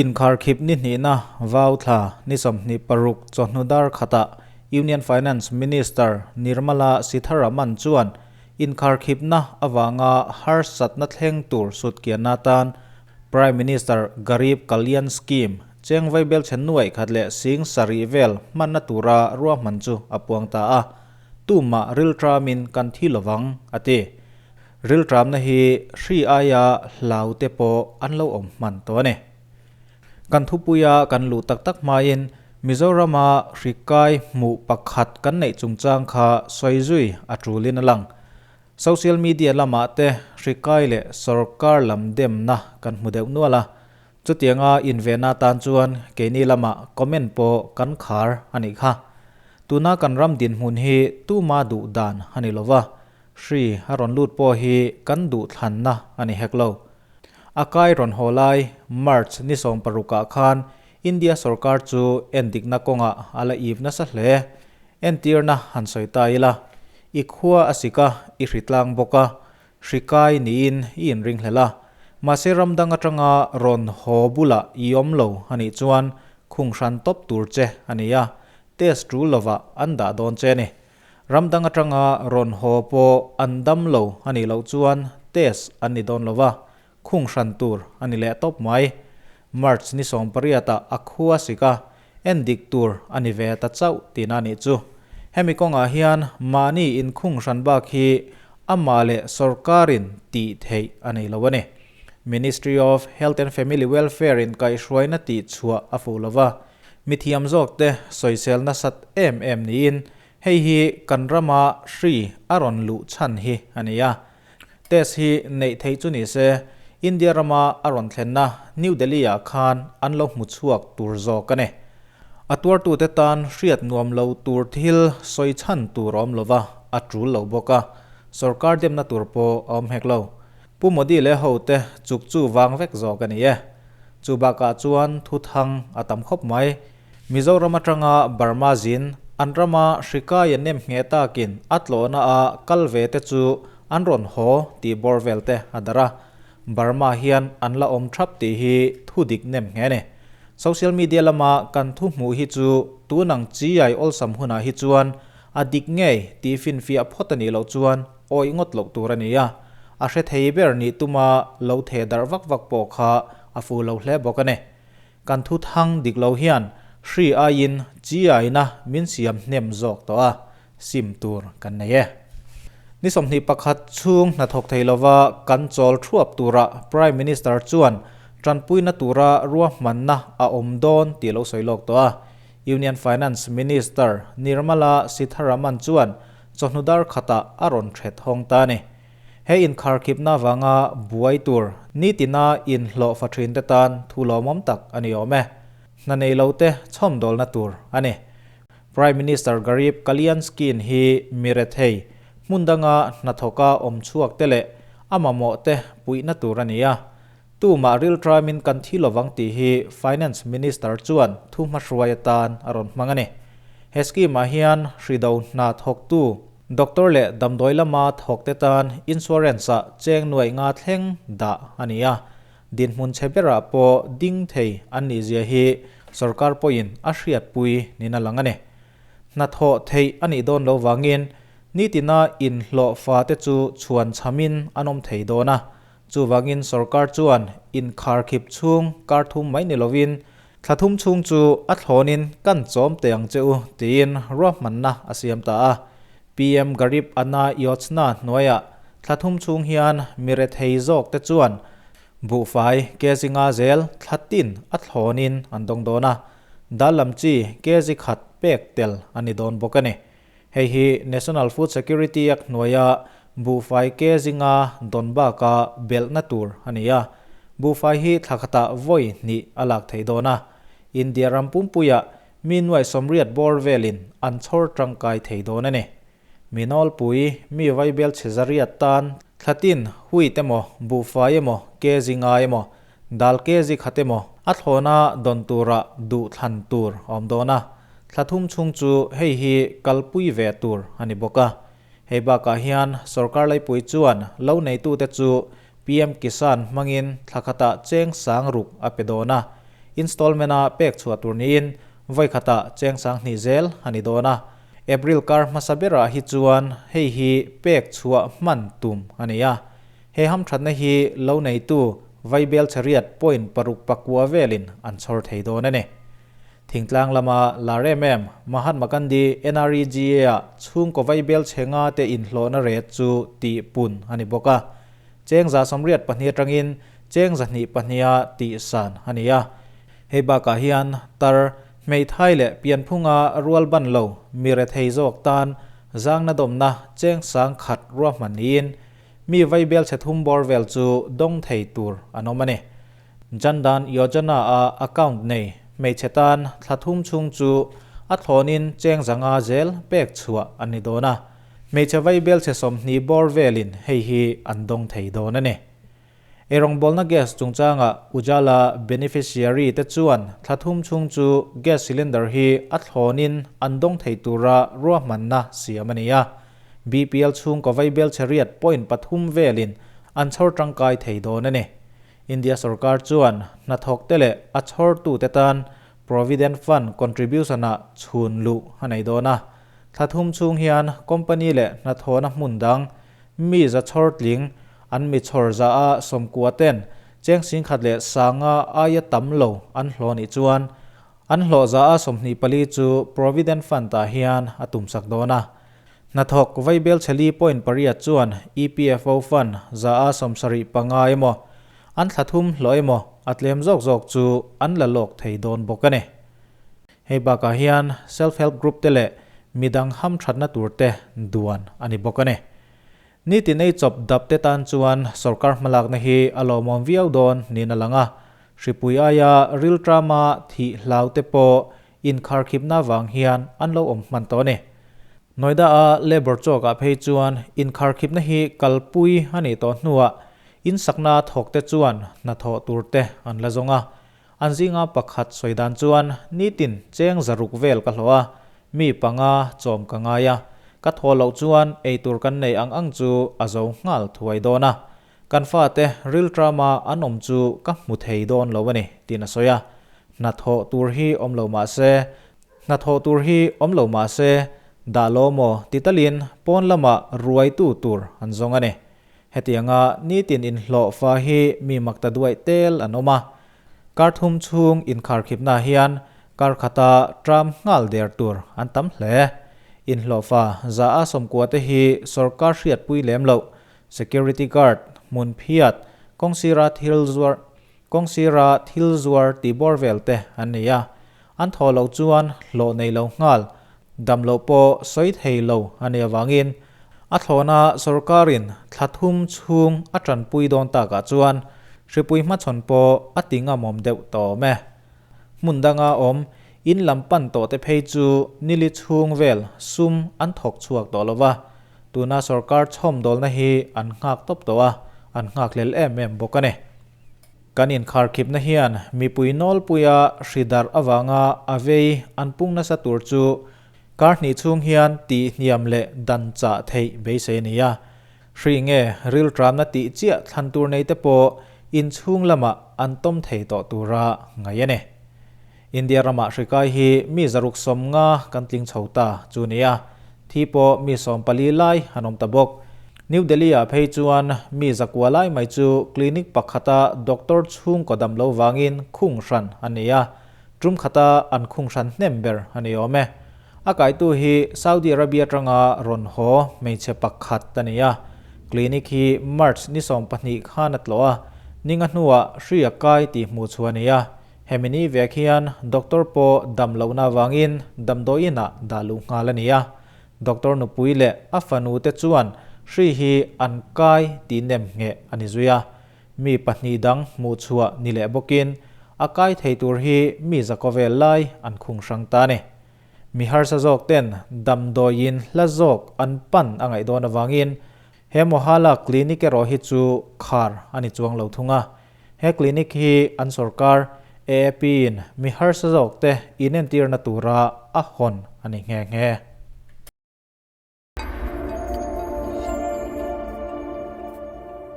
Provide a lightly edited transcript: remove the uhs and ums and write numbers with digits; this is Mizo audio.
Inkharkhip ni hnihna vau thla ni 26 chawhnu dar khatah Union Finance Minister Nirmala Sitharaman chuan inkharkhipna avanga harsatna thleng tur sutkianna tan Prime Minister Garib Kalyan Scheme cheng vaibel chhe nuai khat leh sing sarih vel hmanna tura ruahman chu a puang ta a, tumah rilṭamin kan thi lovang a ti. Rilṭamna hi hri aia hlau te pawh an lo awm hman tawh a ni. Kan thupuia kan luh tak tak hmain Mizorama hri kai hmuh pakhat kan neih chungchang kha sawi zui a tulin a lang. Social media lamah te hri kai leh sorkar lam demna kan hmu deuh nual a. Chutianga invenna tan chuan keini lamah comment pawh kan khar a nih kha. Tuna kan ram dinhmun hi tuma duh dan a ni lova, hri a rawn lut pawh hi kan duh thlanna a ni hek lo. A kai rawn haw lai March ni 16 ah khan India sorkar chu endikna kawngah a la ip nasa hle. Entirna han sawi ta ila, i khua a sik a, i hritlang bawk a, hri kai niin i inring hlel a. Mahse ram dang atanga rawn haw bulah i awm lo a nih chuan khung hran tawp tur che a ni a, test tul lovah an dah dawn che a ni. Ram dang atanga rawn haw pawh an dam lo a nih loh chuan test an ni dawn lo va, khung hran tur a ni leh tawp mai. March ni 18 ah a khua sik a, en dik tur a ni ve ta chauh tihna a nih chu. Hemi kawngah hian mahni inkhung hran bak hi amah leh sorkarin tih theih a nei lo a ni. Ministry of Health and Family Welfare in kaihhruaina tih chhuah a fuh lo va, Mithiam zawkte sawisel nasat em em niin hei hi kan rama hri a rawn luh chhan hi a ni a. Test hi neih theih chu ni se India rama a rawn thlenna New Delhi ah khan an lo hmu chhuak tur zawk a ni. A tuartute tan hriat nuam lo tur thil sawi chhan tur a awm lova, a tul lo bawk a, sorkar demna tur pawh a awm hek lo. Pu Modi leh hote chuk chu vang vek zawk a ni e. Chu bakah chuan thuthang a tam khawp mai. Mizoram atanga Burma zin, an rama hri kai an nem ngheh takin a tlawhna a kal ve te chu an rawn haw tih bawr vel te a darh a. Burma hian an la awm thap tih hi thu dik nem ngheh a ni. Social media lama kan thu hmuh hi chu tunang chiai awlsam hunah hi chuan a dik ngei tih finfiah phawt a nih loh chuan awih ngawt loh tur a ni a, a hre thei ber nih tuma lo theh darh vak vak pawh kha a fu lo hle bawk a ni. Kan thu thang dik lo hian hri aiin chiaina min siam hnem zawk tawh a, sim tur kan nei e. Ni 21 chhung hnathawk thei lova kan chawl thuap tura Prime Minister chuan tanpuina tura ruahmanna a awm dawn tih lo sawi lawk tawh a. Union Finance Minister Nirmala Sitharaman chuan Chawhnu dar khatah a rawn thet hawng ta a ni. He inkharkhipna avanga buai tur nitina inhlawh fa thin te tan thu lawmawm tak a ni awm e. Hna nei lo te chhawmdawlna tur a ni. Prime Minister Garib Kalyan Scheme hi mi rethei, hmun danga hnathawka awm chhuak te leh a mamawh te puihna tur a ni a. Tumah rilṭaimin kan thi lovang tih hi Finance Minister chuan thu hmahruai atan a rawn hmang a ni. He scheme-ah hian hrido hna thawktu, doctor leh damdawi lama thawkte tan insurance-ah cheng nuaih nga thleng dah a ni a. Dinhmun chhe berah pawh ding thei an nih zia hi sorkar pawhin a hriatpui niin a lang a ni. Hnathawh theih a nih dawn lo vangin nitina inhlawh fate chu chhuan chhamin an awm thei dawn a. Chuvangin sorkar chuan inkharkhip chhung kar thum mai ni lovin thla thum chhung chu a thlawnin kan chawm teh ang che u tiin ruahmanna a siam ta a. PM Garib Anna Yojna hnuaiah thla thum chhung hian mi rethei zawk te chuan buhfai kg nga zel thla tin a thlawnin an dawng dawn a, dal lam chi kg khat pek tel a ni dawn bawk a ni. Hei hi National Food Security Act hnuaia buhfai ke zinga dawn baka belhna tur a ni a. Buhfai hi thla khatah vawi hnih a lak theih dawn a. India ram pumpuiah mi nuaih sawmriat bawr velin an chhawr tangkai thei dawn a ni. Mi nawlpui, mi vaibel chhe zariat tan thla tin wheat emaw, buhfai emaw, ke zinga emaw, dal ke zi khat emaw a thlawna dawn tura duh thlan tur a awm dawn a. Thla thum chhung chu hei hi kalpui ve tur a ni bawk a. Hei bakah hian sorkar laipui chuan lo neitute chu PM Kisan hmangin thla khatah cheng sang ruk a pe dawn a. installment-a pek chhuah tur niin vawi khatah cheng 2000 zel a ni dawn a. April kar hmasa berah hi chuan hei hi pek chhuah hman tum a ni a. He hamthatna hi lo neitu vaibel chariat point paruk pakua velin an chhawr thei dawn a ni. Thingtlang lama lar em em Mahatma Gandhi NREGA-ah chhungkaw vaibel chhe nga te inhlawhna ret chu tih pun a ni bawk a. Cheng 82 atangin cheng 202-a tih san a ni a. Hei bakah hian tar, hmeithai leh pianphunga rual ban lo mi rethei zawk tan zangna dawmna cheng 10,000 ruahman niin mi vaibel chhe thum bawr vel chu dawng thei tur an awm a ni. Jan Dhan Yojana-a account nei hmeichhe tan thla thum chhung chu a thlawnin cheng 500 zel pek chhuah an ni dawn a. Hmeichhe vaibel chhe 20 bawr velin hei hi an dawng thei dawn a ni. Eirawngbawlna gas chungchanga Ujala beneficiary te chuan thla thum chhung chu gas cylinder hi a thlawnin an dawng thei tura ruahmanna siam a ni a. BPL chhungkaw vaibel chhe riat point pathum velin an chhawr tangkai thei dawn a ni. India sorkar chuan hnathawk te leh a chhawrtute tan Provident Fund contribution-ah chhun luh a nei dawn a. Thla thum chhung hian company leh hnathawhna hmun dang mi za chhawr tling an mi chhawr za a 90 ten cheng 1,500 aia tam lo an hlawh nih chuan an hlawh za a 24 chu Provident Fund-ah hian a tumsak dawn a. Hnathawk vaibel chheli point pariat chuan EPFO fund za a 75 emaw, an thla thum hlawh emaw a tlem zawk zawk chu an la lawk thei dawn bawk a ni. Hei bakah hian self help group te leh midang hamthatna tur te duan a ni bawk a ni. Nitin ei chawp dap te tan chuan sorkar hmalakna hi a lawmawm viau dawn niin a lang a, hripui aia rilṭama thih hlau te pawh inkharkhipna vang hian an lo awm hman tawh a ni. Noida-a Labour chawkah phei chuan inkharkhipna hi kalpui a nih tawh hnuah insakna thawkte chuan hnathawh turte an la zawng a. An zinga pakhat sawi dan chuan nitin cheng 600 vel ka hlawh a, mi panga chawm ka ngai a, ka thaw loh chuan eitur kan nei ang ang chu a zo nghal thuai dawn a. Kan fate rilṭama an awm chu ka hmu thei dawn lo a ni, tiin a sawi a. Hnathawh tur hi awm lo mah se, hnathawh tur hi awm lo mah se, dah lo maw ti talin pawn lamah ruaitu tur an zawng a ni. Hetianga nitin inhlawh fa hi mi makta duaih tel an awm a. Kar thum chhung inkharkhipnaah hian kar khata ṭam nghal der tur an tam hle. Inhlawh fa 90% te hi sorkar hriatpui lem loh, security guard, hmun phiat, kawngsira thil zuar, kawngsira thil zuar tih bawr vel te an ni a. An thaw loh chuan hlawh nei lo nghal, dam loh pawh sawi thei lo a nih avangin a thlawhna sorkarin thla thum chhung a tanpui dawn takah chuan hripui hmachhawn pawh a ti ngamawm deuh tawm e. Hmun danga awm in lam pan tawh te phei chu nili chhung vel sum an thawk chhuak tawh lo va, tuna sorkar chhawmdawlna hi an nghak tawp tawh a, an nghak hlel em em bawk a ni. Kan inkharkhipna hian mipui nawlpuia hri darh avanga a vei an pung nasa tur chu kar hnih chhung hian tih hniam leh dan chah theih beisei a ni a. Hri nge rilṭamna tih chiah thlan tur nei te pawh inchhung lamah an tawm thei tawh tura ngaih a ni. India ramah hri kai hi mi 650 kan tling chho ta chu ni a, thi pawh mi 14 lai an awm ta bawk. New Delhi-ah phei chuan mi 900 lai mai chu clinic pakhata doctor chhungkaw dam lo vangin khung hran an ni a, tum khata an khung hran hnem ber a ni awm e. A kaitu hi Saudi Arabia atanga rawn haw hmeichhe pakhat a ni a, clinic hi March ni 12 khan a tlawh a, ninga hnuah hri a kai tih hmuh chhuah a ni a. Hemi ni vek hian doctor pawh dam lohna avangin damdawiinah dah luh nghal a ni a. Doctor nupui leh a fanu te chuan hri hi an kai tih nem ngheh a ni zui a. Mi pahnih dang hmuh chhuah ni leh bawkin a kai thei tur hi mi zakaw vel lai an khung hrang ta a ni. Mi harsa zawk ten damdawiin hla zawk an pan a ngaih dawn avangin he Mohalla Clinic erawh hi chu khar a ni chuang lo thung a. He clinic hi an sorkar AAP in mi harsa zawk te inentirna tura a hawn a ni nghe nghe.